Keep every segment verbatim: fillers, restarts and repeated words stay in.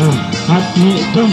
Khat, nih, thum.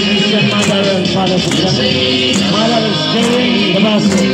Ancient mother and father, mother is carrying the basket.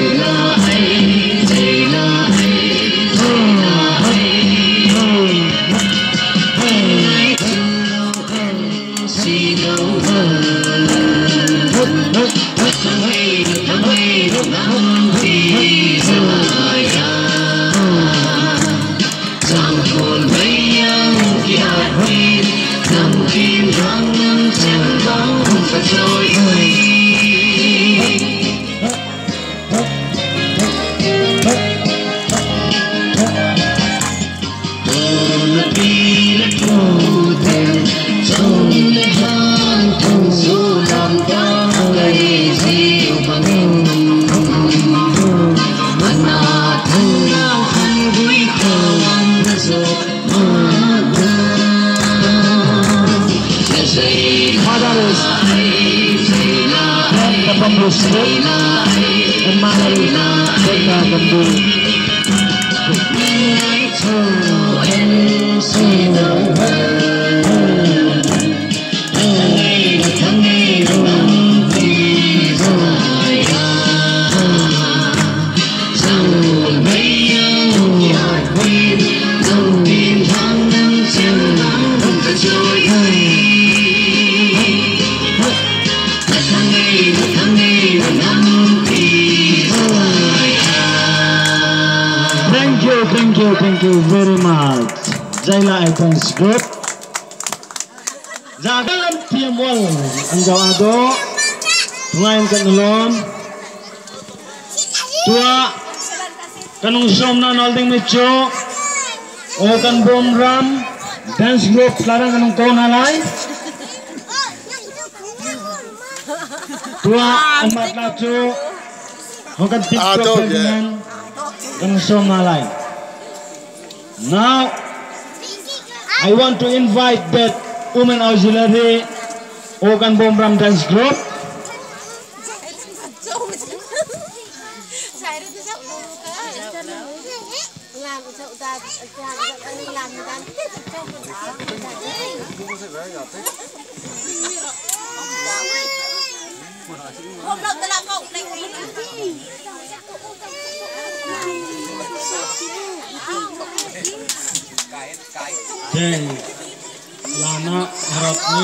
Father is from the Bamboo State, and mother is from the Bamboo. Thank you, thank you, thank you very much. Zaila Icons Group. Zâ ka lam thiam ual an zau a dawh. Thungâi an kan lâwm. Tuah kan hawng sâwm na nâwlding mi chu Aw Kan Bawm Ram Dance Group tla rang kan hawng ko na lai. Tuah an mat la chu hawng kan tip tuah pêl ding hen kan hawng sâwm na lai. Now, I want to invite that women auxiliary, Aw Kan Bawm Ram Dance Group. Keng, lana, rat ni.